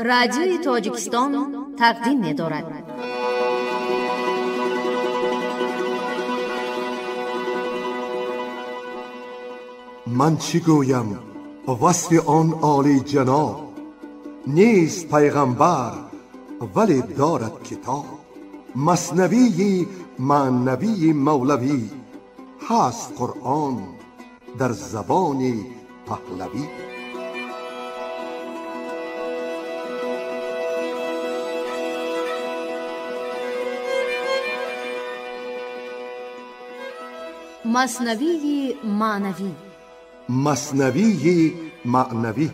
Радиои Тоҷикистон тақдим медорад. Ман чӣ гӯям васфи он олиҷаноб, нест пайғамбар вале дорад китоб. Маснавии маънавии мавлавӣ ҳаст Қуръон дар забони паҳлавӣ. Маснавии маънавӣ. Маснавии маънавӣ.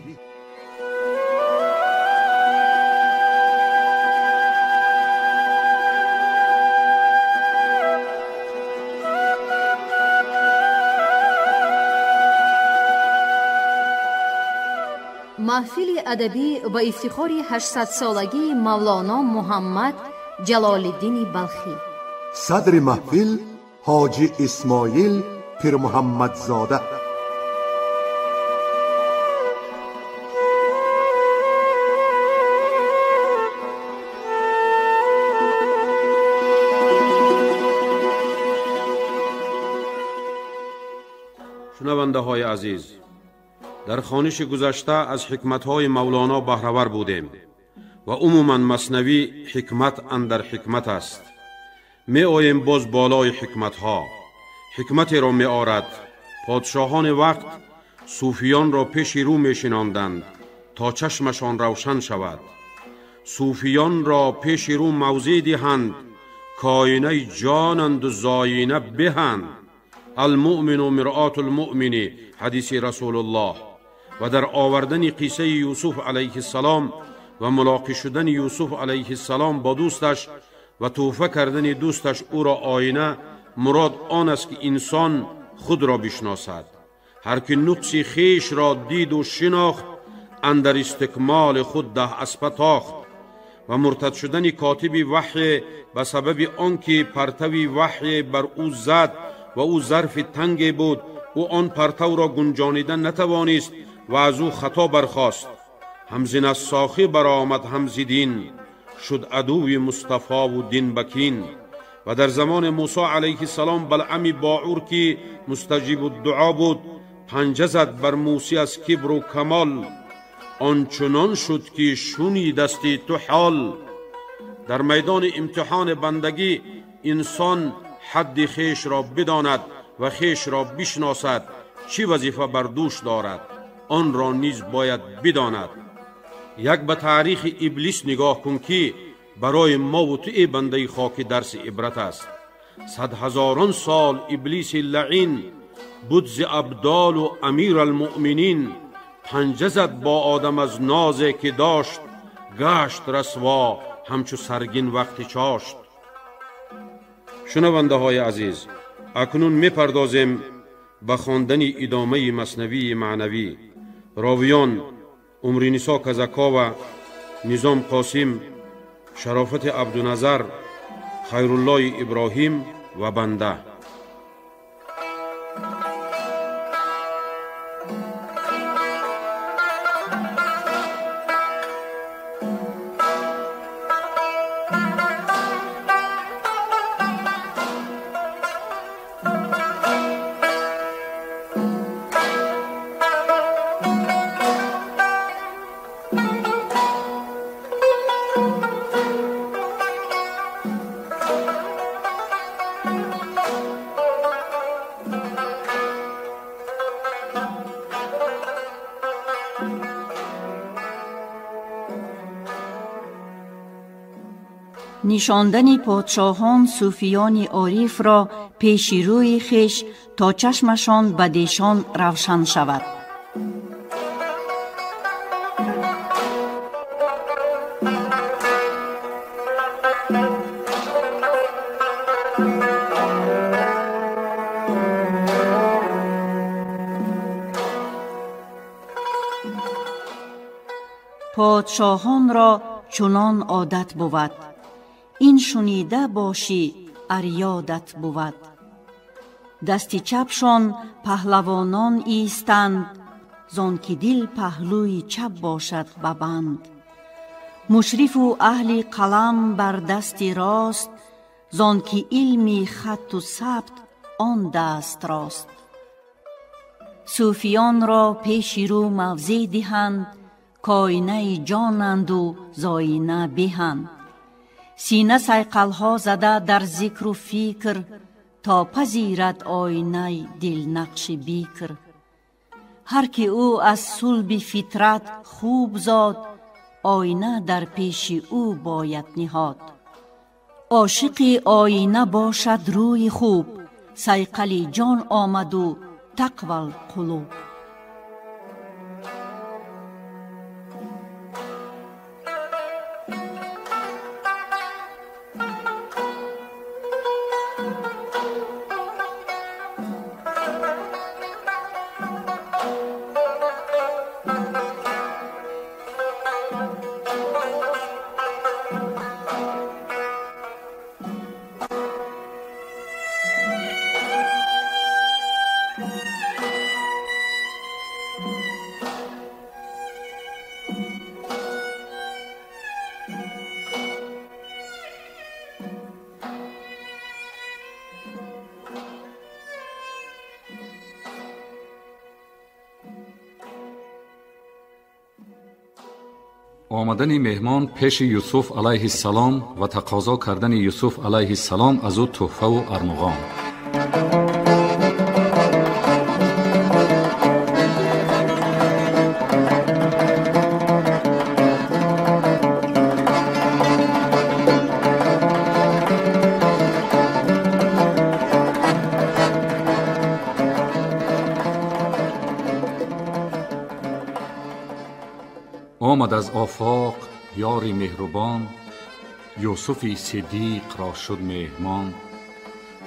Маҳфили адабӣ ба ифтихори 800-солагии Мавлоно Муҳаммад Ҷалолиддини Балхӣ. Садри маҳфил Ҳоҷи Исмоил Пирмуҳаммадзода. Шунавандаҳои азиз, дар хониши гузашта аз ҳикматҳои Мавлоно баҳравар будем ва умуман маснавӣ ҳикмат андар ҳикмат аст. Меоем боз болои ҳикматҳо. Ҳикматеро меорад. Подшоҳони вақт сӯфиёнро пеши рӯ мешинонданд то чашмашон равшан шавад. Сӯфиёнро пеши рӯ мавзеъ диҳанд, коинаи ҷонанду зоина биҳанд. Алмуъмину миръоту лмуъмини, ҳадиси Расулуллоҳ. Ва дар овардани қиссаи Юсуф алайҳиссалом ва мулоқӣ шудани Юсуф алайҳиссалом бо дӯсташ ва тӯҳфа кардани дӯсташ ӯро оина, мурод он аст ки инсон худро бишносад. Ҳар ки нуқси хешро диду шинохт, андар истикмоли худ даҳ аспа тохт. Ва муртад шудани котиби ваҳй ба сабаби он ки партави ваҳй бар ӯ зад ва ӯ зарфи танге буд, ӯ он партавро гунҷонида натавонист ва аз ӯ хато бархост. Ҳам зи нассохӣ баромад, ҳам зи дин, шуд адуви Мустафову дин бакин. Ва дар замони Мусо алайҳиссалом Балъами Боур ки мустаҷибуддуо буд, панҷа зад бар Мусӣ аз кибру камол, ончунон шуд ки шунидасти ту ҳол. Дар майдони имтиҳони бандагӣ инсон ҳадди хешро бидонад ва хешро бишносад, чӣ вазифа бар дӯш дорад, онро низ бояд бидонад. Як ба таърихи Иблис нигоҳ кун ки барои мову ту э бандаи хоки дарси ибрат аст. Садҳазорон сол Иблиси лаъин буд зи абдолу амиралмуъминин, панҷа зад бо одам аз нозе ки дошт, гашт расво ҳамчу саргин вақти чошт. Шунавандаҳои азиз, акнун мепардозем ба хондани идомаи маснавии маънавӣ. Ровиён Умринисо Казакова, Низом Қосим, Шарофати Абдуназар, Хайруллои Иброҳим ва банда. Нишондани подшоҳон сӯфиёни орифро пеши рӯи хеш то чашмашон ба дешон равшан шавад. Подшоҳонро чунон одат бувад, ин шунида бошӣ ар ёдат бувад. Дасти чапшон паҳлавонон истанд, зон ки дил паҳлӯи чап бошад ба банд. Мушрифу аҳли қалам бар дасти рост, зон ки илми хатту сабт он даст рост. Сӯфиёнро пеши рӯ мавзеъ диҳанд, коинаи ҷонанду зоина беҳанд. Сина сайқалҳо зада дар зикру фикр, то пазирад оинаи дилнақши бикр. Ҳар ки ӯ аз сулби фитрат хуб зод, оина дар пеши ӯ бояд ниҳод. Ошиқи оина бошад рӯи хуб, сайқали ҷон омаду тақвал қулуб. Омадани меҳмон пеши Юсуф алайҳиссалом ва тақозо кардани Юсуф алайҳиссалом аз ӯ тӯҳфаву армуғон. Омад аз офоқ ёри меҳрубон, Юсуфи сиддиқ ро шуд меҳмон.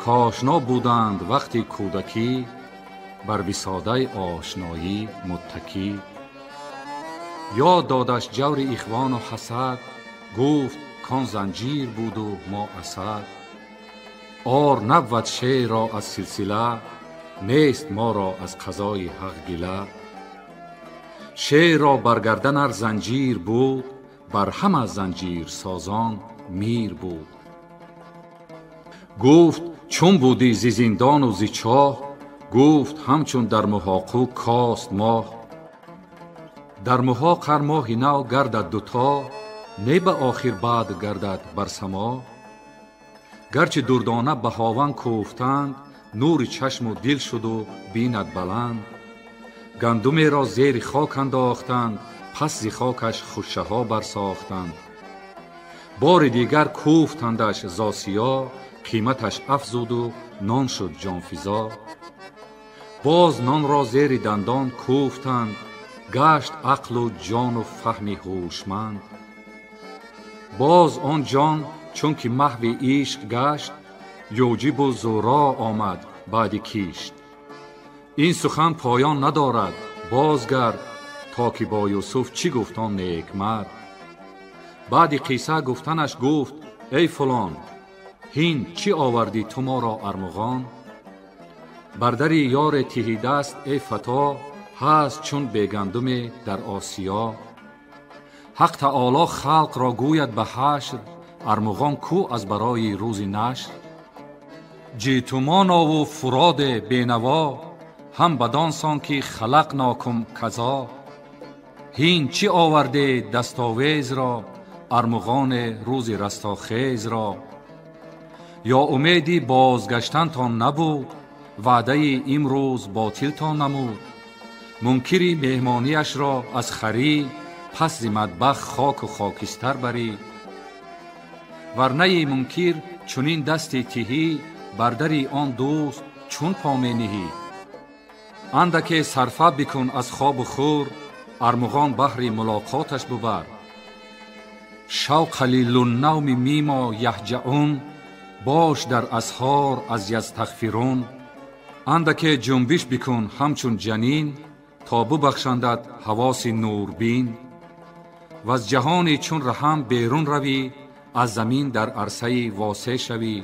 Кошно буданд вақти кӯдакӣ, бар висодаи ошноӣ муттакӣ. Ёд додаш ҷаври ихвону ҳасад, гуфт кон занҷир буду мо асад. Ор набвад шеърро аз силсила, нест моро аз қазои ҳақ гила. Шеърро баргардан ар занҷир буд, бар ҳама занҷирсозон мир буд. Гуфт чун будӣ зи зиндону зи чоҳ, гуфт ҳамчун дар муҳоқу кост моҳ. Дар муҳоқ ҳар моҳи нав гардад дуто, не ба охир баъд гардад бар само. Гарчи дурдона ба ҳован кӯфтанд, нури чашму дил шуду бинад баланд. Гандумеро зери хок андохтанд, пас зи хокаш хушаҳо барсохтанд. Бори дигар кӯфтандаш зосиё, қиматаш афзуду нон шуд ҷонфизо. Боз нонро зери дандон кӯфтанд, гашт ақлу ҷону фаҳми ҳушманд. Боз он ҷон чун ки маҳви ишқ гашт, юҷибу зуро омад баъди кишт. Ин сухан поён надорад, бозгард, то ки бо Юсуф чӣ гуфт он некмард. Баъди қисса гуфтанаш гуфт: эй фулон, ҳин чӣ овардӣ ту моро армуғон? Бар дари ёре тиҳидаст, эй фато, ҳаст чун бегандуме дар осиё. Ҳақ таоло халқро гӯяд ба ҳашр, армуғон кӯ аз барои рӯзи нашр. Ҷитумонову фуроде бенаво, ҳам бадон сон ки халақнокум казо. Ҳин чӣ оварде дастовезро, армуғоне рӯзи растохезро? Ё умеди бозгаштантон набуд, ваъдаи имрӯз ботилтон намуд? Мункири меҳмониашро аз харӣ, пас зи мадбах хоку хокистар барӣ. Варнаи мункир чунин дасти тиҳӣ, бар дари он дӯст чун по мениҳӣ. Андаке сарфа бикун аз хобу хӯр, армуғон баҳри мулоқоташ бубар. Шав қалилуннавми мимо яҳҷаун, бош дар асҳор аз ястағфирун. Андаке ҷунбиш бикун ҳамчун ҷанин, то бубахшандад ҳавоси нурбин. Ваз ҷаҳони чун раҳам берун равӣ, аз замин дар арсаи восеъ шавӣ.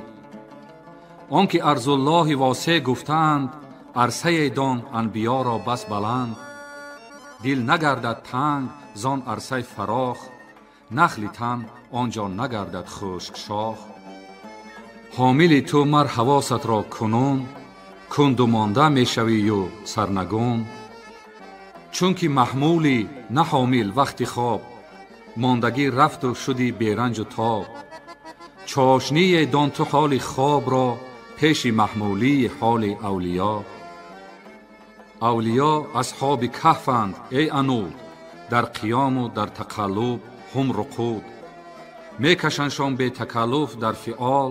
Он ки арзуллоҳи восеъ гуфтаанд, арсае дон анбиёро бас баланд. Дил нагардад танг зон арсаи фарох, Нахли тан он ҷо нагардад хушк шох. Ҳомили ту мар ҳавосатро кунун, кунду монда мешавию сарнагун. Чунки маҳмулӣ на ҳомил вақти хоб, мондагӣ рафту шуди беранҷу тоб. Чошние дон ту ҳоли хобро пеши маҳмулии ҳоли авлиё. Авлиё асҳоби каҳфанд, эй ануд, дар қиёму дар тақаллуб ҳум руқуд. Мекашандшон бетакаллуф дар фиол,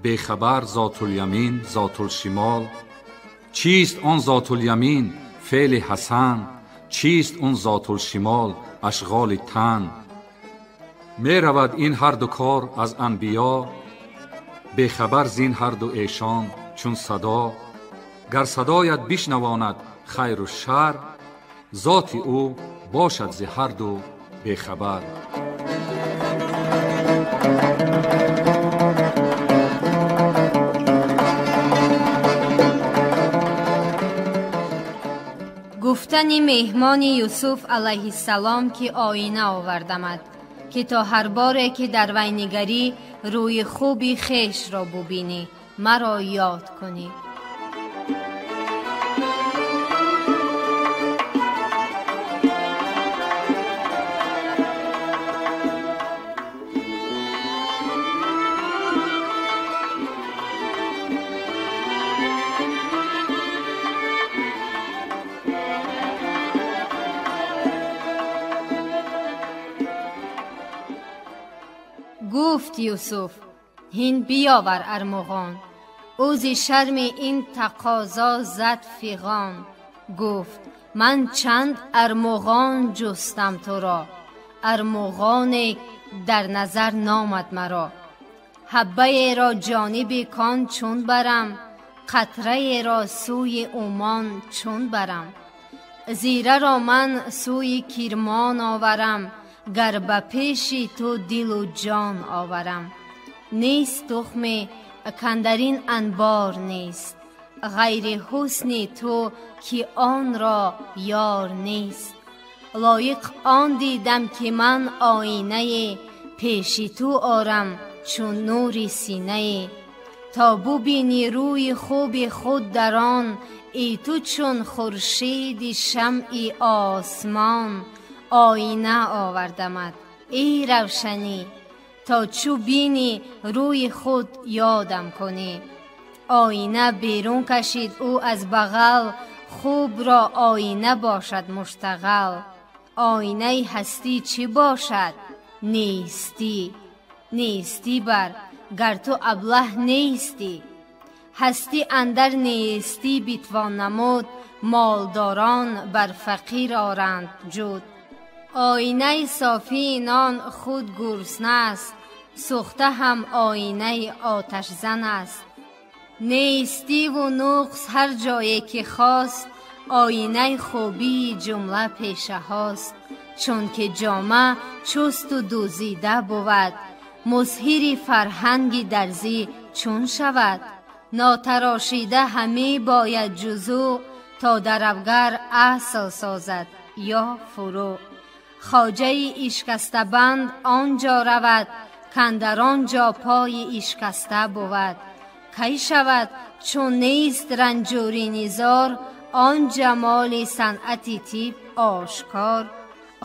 бехабар зотулямин зотулшимол. Чист он зотулямин феъли ҳасан, чист он зотулшимол ашғоли тан. Меравад ин ҳарду кор аз анбиё, бехабар зин ҳарду эшон чун садо. Гар садоят бишнавонад хайру шар, зоти ӯ бошад зи ҳарду бехабар. Гуфтани меҳмони Юсуф алайҳиссалом, ки оина овардамад, ки то ҳар боре ки дар вай нигарӣ, рӯи хуби хешро бубинӣ, маро ёд кунӣ. Гуфт Юсуф: ҳин биёвар армуғон. Ӯ зи шарми ин тақозо зад фиғон. Гуфт: ман чанд армуғон ҷустам туро, армуғоне дар назар номад маро. Ҳаббаеро ҷониби кон чун барам, қатраеро сӯи умон чун барам. Зираро ман сӯи кирмон оварам, гар ба пеши ту дилу ҷон оварам. Нест тухме кандарин анбор нест, ғайри ҳусни ту ки онро ёр нест. Лоиқ он дидам ки ман оинае пеши ту орам чун нури синае. То бубинӣ рӯи хуби худ дар он, и ту чун хуршиди шамъи осмон. Оина овардамад, эй равшанӣ, то чу бинӣ рӯи худ ёдам кунӣ. Оина берун кашид ӯ аз бағал, хубро оина бошад муштағал. Оинаи ҳастӣ чӣ бошад? Нестӣ. Нестӣ бар, гар ту аблаҳ нестӣ. Ҳастӣ андар нестӣ битвон намуд, молдорон бар фақир оранд ҷуд. Оинаи софии нон худ гурусна аст, сӯхта ҳам оинаи оташзан аст. Нестиву нуқс ҳар ҷое ки хост, оинаи хубии ҷумла пешаҳост. Чунки ҷома чусту дӯзида бувад, музҳири фарҳанги дарзӣ чун шавад. Нотарошида ҳаме бояд ҷузӯ, то даравгар асл созад ё фурӯ. Хоҷаи ишкастабанд он ҷо равад, кандар он ҷо пои ишкаста бувад. Кай шавад чун нест ранҷури низор, он ҷамоли санъати тиб ошкор.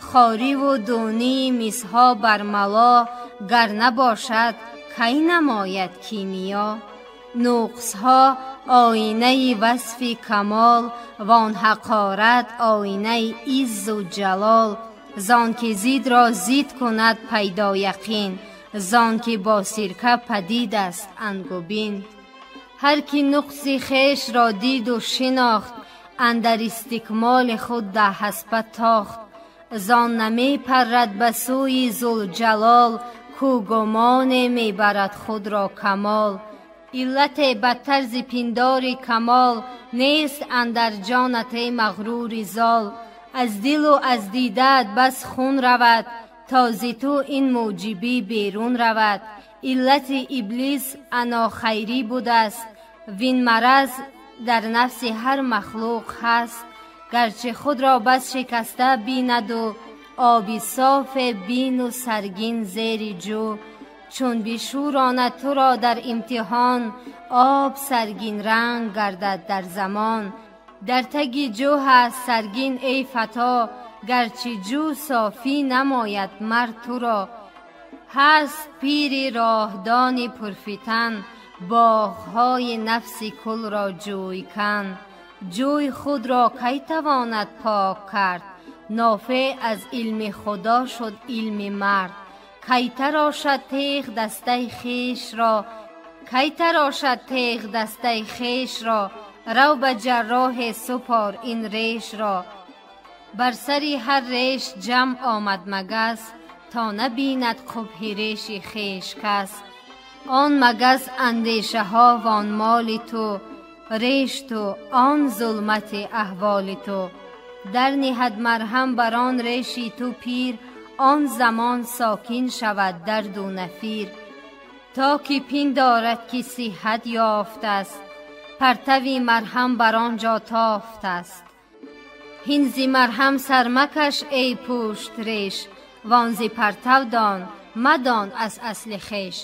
Хориву дунии мисҳо бармало, гар набошад кай намояд кимиё. Нуқсҳо оинаи васфи камол, вон ҳақорат оинаи иззу ҷалол. Зон ки зидро зид кунад пайдо яқин, зон ки бо сирка падид аст ангубин. Ҳар ки нуқси хешро диду шинохт, андар истикмоли худ даҳаспа тохт. Зон намепаррад ба сӯи зулҷалол, ку гумоне мебарад худро камол. Иллате ба тарзи пиндори камол нест андар ҷонате мағрури зол. Аз дилу аз дидаат бас хун равад, то зи ту ин муҷибӣ берун равад. Иллати иблис анохайрӣ будааст, вин мараз дар нафси ҳар махлуқ ҳаст. Гарчи худро бас шикаста бинаду Оби соф бин у саргин зери ҷӯ. Чун бишӯронад туро дар имтиҳон, об саргин ранг гардад дар замон. Дар таги ҷӯ ҳаст саргин эй фато, гарчи ҷӯ софӣ намояд мар туро. Ҳаст пири роҳдони пурфитан, боғҳои нафси кулро ҷӯй кан. Ҷӯй худро кай тавонад пок кард, нофеъ аз илми худо шуд илми мард. Кай тарошад теғ дастаи хешро, кай тарошад теғ дастаи хешро, рав ба ҷарроҳе супор ин решро. Бар сари ҳар реш ҷамъ омад магас, то набинад қубҳи реши хеш кас. Он магас андешаҳо вон моли ту, реш ту он зулмати аҳволи ту. Дар ниҳад марҳам бар он реши ту пир, он замон сокин шавад дарду нафир. То ки пиндорад ки сиҳат ёфтаст, партави марҳам бар он ҷо тофтаст. Ҳин зи марҳам сар макаш эй пушт реш, вон зи партав дон мадон аз асли хеш.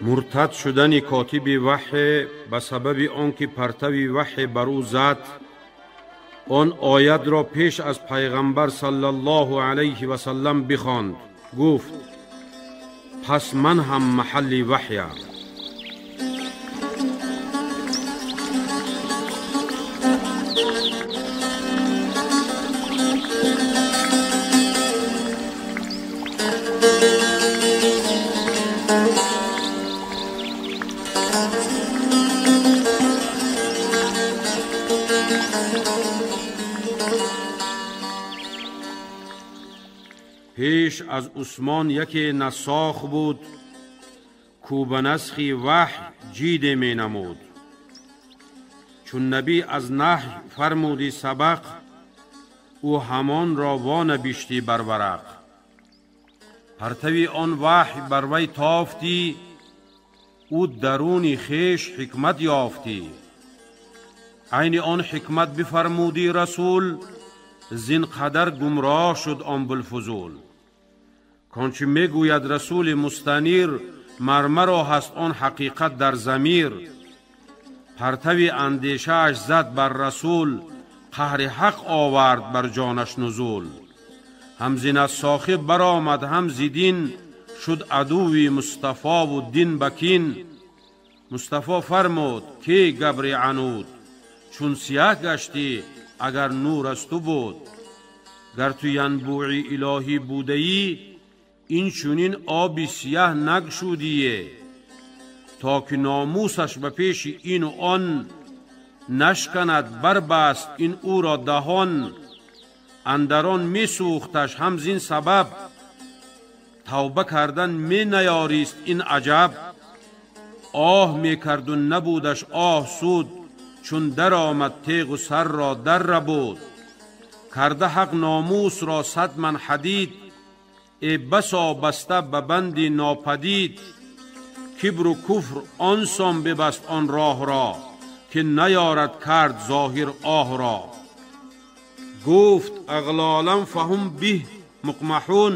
Муртад шудани котиби ваҳй ба сабаби он ки партави ваҳй бар ӯ зад, он оятро пеш аз пайғамбар саллаллоҳу алайҳи васаллам бихонд. Гуфт: пас ман ҳам маҳалли ваҳям. Пеш аз Усмон яке насох буд, ку ба насхи ваҳй ҷиде менамуд. Чун набӣ аз наҳй фармуди сабақ, ӯ ҳамонро вонабиштӣ бар варақ. Партави он ваҳй бар вай тофтӣ, ӯ даруни хеш ҳикмат ёфтӣ. Айни он ҳикмат бифармуди расул, зин қадар гумроҳ шуд он булфузул. Кончи мегӯяд расули мустанир, мармаро ҳаст он ҳақиқат дар замир. Партави андешааш зад бар расул, қаҳри ҳақ овард бар ҷонаш нузул. Ҳам зи нассохӣ баромад, ҳам зи дин, шуд адуви Мустафову дин ба кин. Мустафо фармуд: ки габри ануд, чун сияҳ гаштӣ агар нур аз ту буд. Гар ту янбӯи илоҳӣ будаӣ, ин чунин оби сияҳ нагшудие, то ки номусаш ба пеши ину он нашканад, барбаст ин ӯро даҳон. Андарон месӯхташ ҳам зин сабаб, тавба кардан менаёрист ин аҷаб. Оҳ мекарду набудаш оҳ суд, чун даромад теғу сарро дарра буд. Карда ҳақ номусро сад ман ҳадид, э басо баста ба банди нопадид. Кибру куфр он сон бибаст он роҳро, ки наёрад кард зоҳир оҳро. Гуфт: ағлолан фаҳум биҳ муқмаҳун,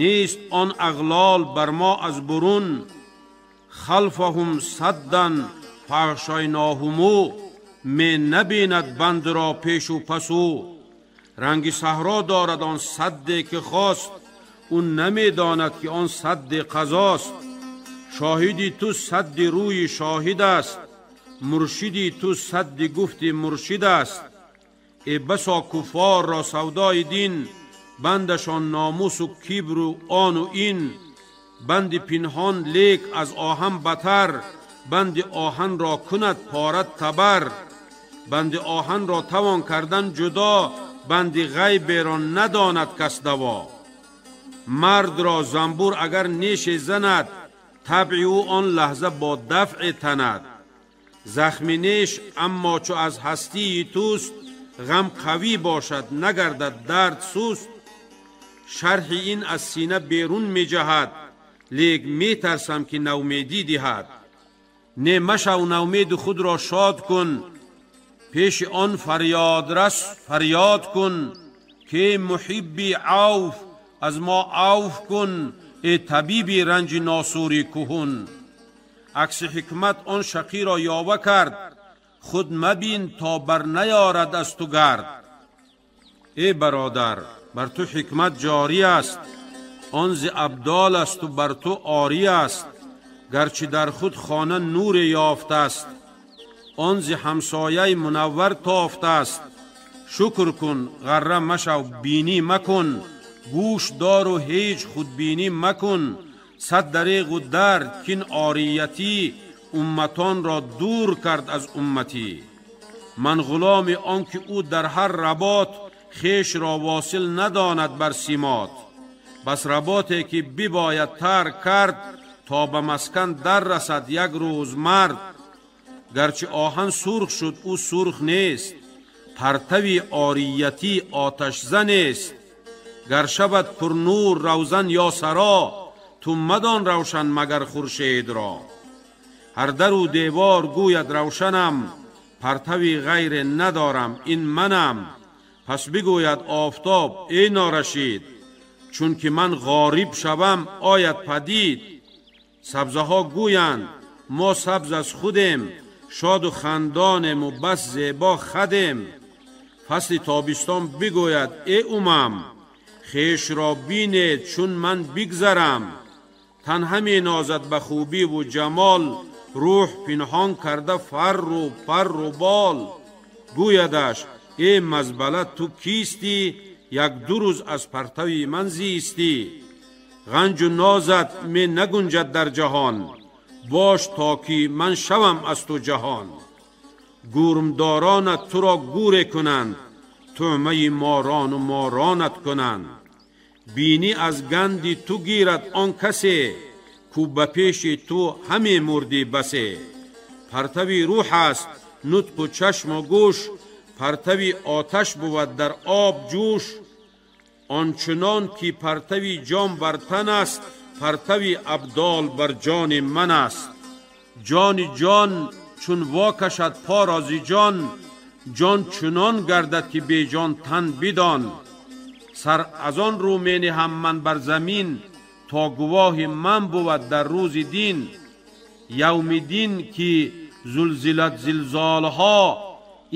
нест он ағлол бар мо аз бурун. Халфаҳум саддан фағшайноҳуму, ме набинад бандро пешу пасу. Ранги саҳро дорад он садде ки хост, ӯ намедонад ки он садди қазост. Шоҳиди ту садди рӯи шоҳид аст, муршиди ту садди гуфти муршид аст. Э басо куффорро савдои дин, бандашон номус ва кибр ва он ва ин. Банди пинҳон лек аз оҳан батар, банди оҳан ро кунад пора табар. Банди оҳан ро тавон кардан ҷудо, банди ғайб ро надонад кас даво. Мард ро занбур агар неше занад, табъи ӯ он лаҳза бо дафъ танад. Захми неш аммо чу аз ҳастии туст, ғам қавӣ бошад нагардад дард суст. Шарҳи ин аз сина берун меҷаҳад, лек метарсам ки навмедӣ диҳад. Не машав навмеду худро шод кун, пеши он фарёдрас фарёд кун, ки муҳибби авф аз мо авф кун, эй табиби ранҷи носури куҳун. Акси ҳикмат он шақиро ёва кард, худ мабин то бар наёрад аз ту гард. Эй бародар, бар ту ҳикмат ҷорӣ аст, он зи абдол асту бар ту орӣ аст. Гарчи дар худ хона нуре ёфтааст, он зи ҳамсояи мунаввар тофтааст. Шукр кун, ғарра машав, бинӣ макун, гӯш дору ҳеҷ худбинӣ макун. Сад дареғу дард кин ориятӣ, умматонро дур кард аз умматӣ. Ман ғуломи он ки ӯ дар ҳар работ, хешро восил надонад бар симот. Бас работе ки бибояд тарк кард, то ба маскан дар расад як рӯз мард. Гарчи оҳан сурх шуд, ӯ сурх нест, партави ориятӣ оташзанест. Гар шавад пурнур равзан ё саро, ту мадон равшан магар хуршедро. Ҳар дару девор гӯяд равшанам, партави ғайре надорам ин манам. Пас бигӯяд офтоб эй норашид, чунки ман ғориб шавам ояд падид. Сабзаҳо гӯянд мо сабз аз худем, шоду хандонему бас зебо хадем. Фасли тобистон бигӯяд эй умам, хешро бинед чун ман бигзарам. Тан ҳаме нозад ба хубиву ҷамол, рӯҳ пинҳон карда фарру парру бол. Гӯядаш эй мазбала ту кистӣ, як ду рӯз аз партави ман зистӣ. Ғанҷу нозат ме нагунҷад дар ҷаҳон, бош то ки ман шавам аз ту ҷаҳон. Гӯрмдоронат туро гӯре кунанд, тӯъмаи морону моронат кунанд. Бинӣ аз ганди ту гирад он касе, ку ба пеши ту ҳаме мурдӣ басе. Партави рӯҳ аст нутқу чашму гӯш, партави оташ бувад дар об ҷӯш. Ончунон ки партави ҷон бар тан аст, партави абдол бар ҷони ман аст. Ҷони ҷон чун вокашад по ро зи ҷон, ҷон чунон гардад ки беҷон тан бидон. Сар аз он рӯ менеҳам ман бар замин, то гувоҳи ман бувад дар рӯзи дин. Явми дин ки зулзилат зилзолҳо,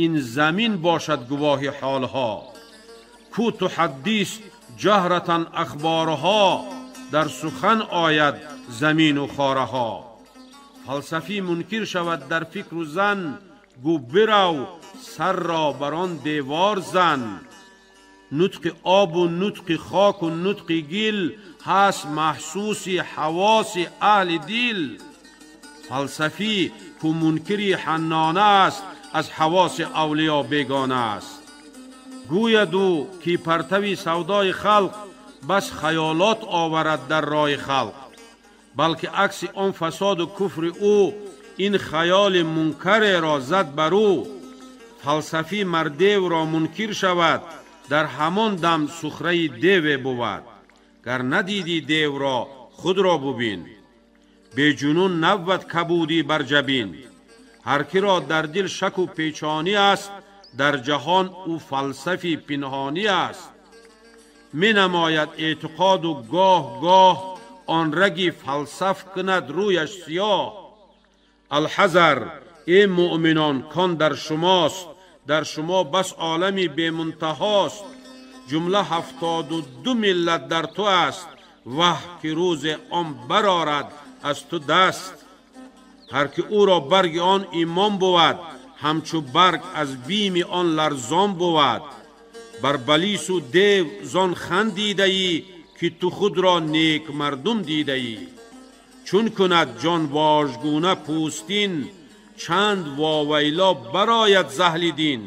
ин замин бошад гувоҳи ҳолҳо. Ку туҳаддис ҷаҳратан ахборҳо, дар сухан ояд замину хораҳо. Фалсафӣ мункир шавад дар фикру зан, гӯ бирав сарро бар он девор зан. Нутқи обу нутқи хоку нутқи гил, ҳаст маҳсуси ҳавоси аҳли дил. Фалсафӣ ку мункири ҳаннона аст, аз ҳавоси авлиё бегона аст. Гӯяд ӯ ки партави савдои халқ, бас хаёлот оварад дар роҳи халқ. Балки акси он фасоду куфри ӯ, ин хаёли мункареро зад бар ӯ. Фалсафӣ мар девро мункир шавад, дар ҳамон дам сухраи деве бувад. Гар надидӣ девро, худро бубин. Беҷунун набвад кабудӣ бар ҷабин. Ҳар киро дар дил шаку печонӣ аст, дар ҷаҳон ӯ фалсафи пинҳонӣ аст. Менамояд эътиқоду гоҳ гоҳ, он раги фалсаф кунад рӯяш сиёҳ. Алҳазар эй муъминон, кон дар шумост, дар шумо бас олами бемунтаҳост. Ҷумла 72 миллат дар ту аст, ваҳ ки рӯзе он барорад аз ту даст. Ҳар ки ӯро барги он имон бувад, ҳамчу барг аз бими он ларзон бувад. Бар балис у дев зон хандидаӣ, ки ту худ ро нек мардум дидаӣ. Чун кунад ҷон вожгуна пӯстин, чанд вовайла барояд заҳли дин.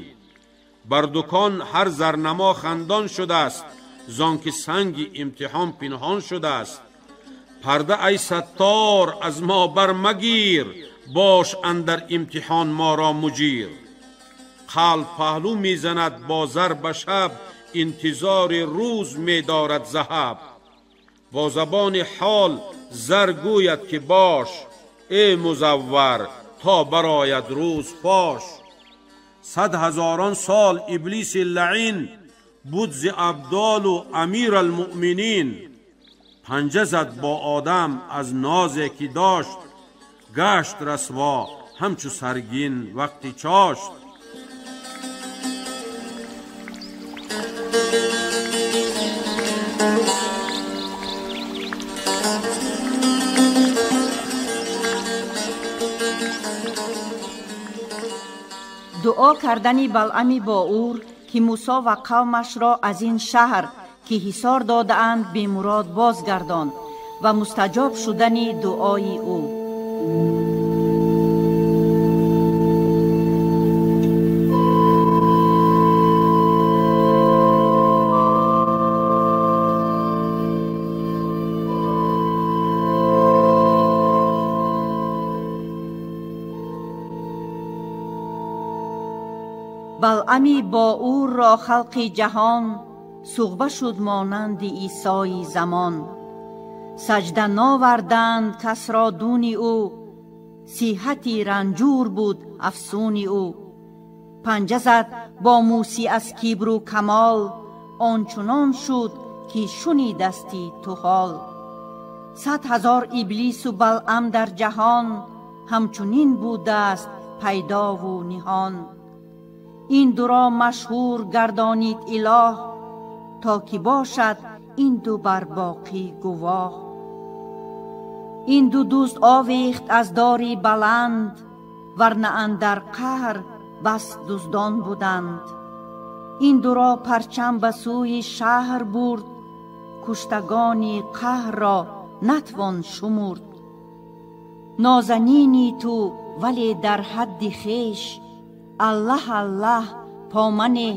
Бар дукон ҳар зарнамо хандон шудааст, зон ки санги имтиҳон пинҳон шудааст. Парда ай саттор аз мо бар магир, бош андар имтиҳон моро муҷир. Қалб паҳлӯ мезанад бо зар ба шаб, интизори рӯз медорад заҳаб. Бо забони ҳол зар гӯяд ки бош, эй музаввар то барояд рӯз фош. Сад ҳазорон сол иблиси лаъин буд зи абдолу амиралмуъминин. Панҷа зад бо одам аз нозе ки дошт, гашт расво ҳамчу саргин вақти чошт. Дуо кардани Балъами Боур, ки Мусо ва қавмашро аз ин шаҳр, ки ҳисор додаанд, бемурод бозгардонд ва мустаҷоб шудани дуои ӯ. Балъами Боурро халқи ҷаҳон суғба шуд монанди Исои замон. Саҷда новарданд касро дуни ӯ, сиҳати ранҷур буд афсуни ӯ. Панҷа зад бо мӯсӣ аз кибру камол, ончунон шуд ки шунидасти ту ҳол. 100,000 иблису Балъам дар ҷаҳон ҳамчунин будааст пайдову ниҳон. Ин дуро машҳур гардонид илоҳ, то ки бошад ин ду бар боқӣ гувоҳ. Ин ду дӯст овехт аз дори баланд, варна андар қаҳр бас дуздон буданд. Ин дуро парчам ба сӯи шаҳр бурд, куштагони қаҳрро натвон шумурд. Нозанини ту вале дар ҳадди хеш, Аллаҳ Аллаҳ помане.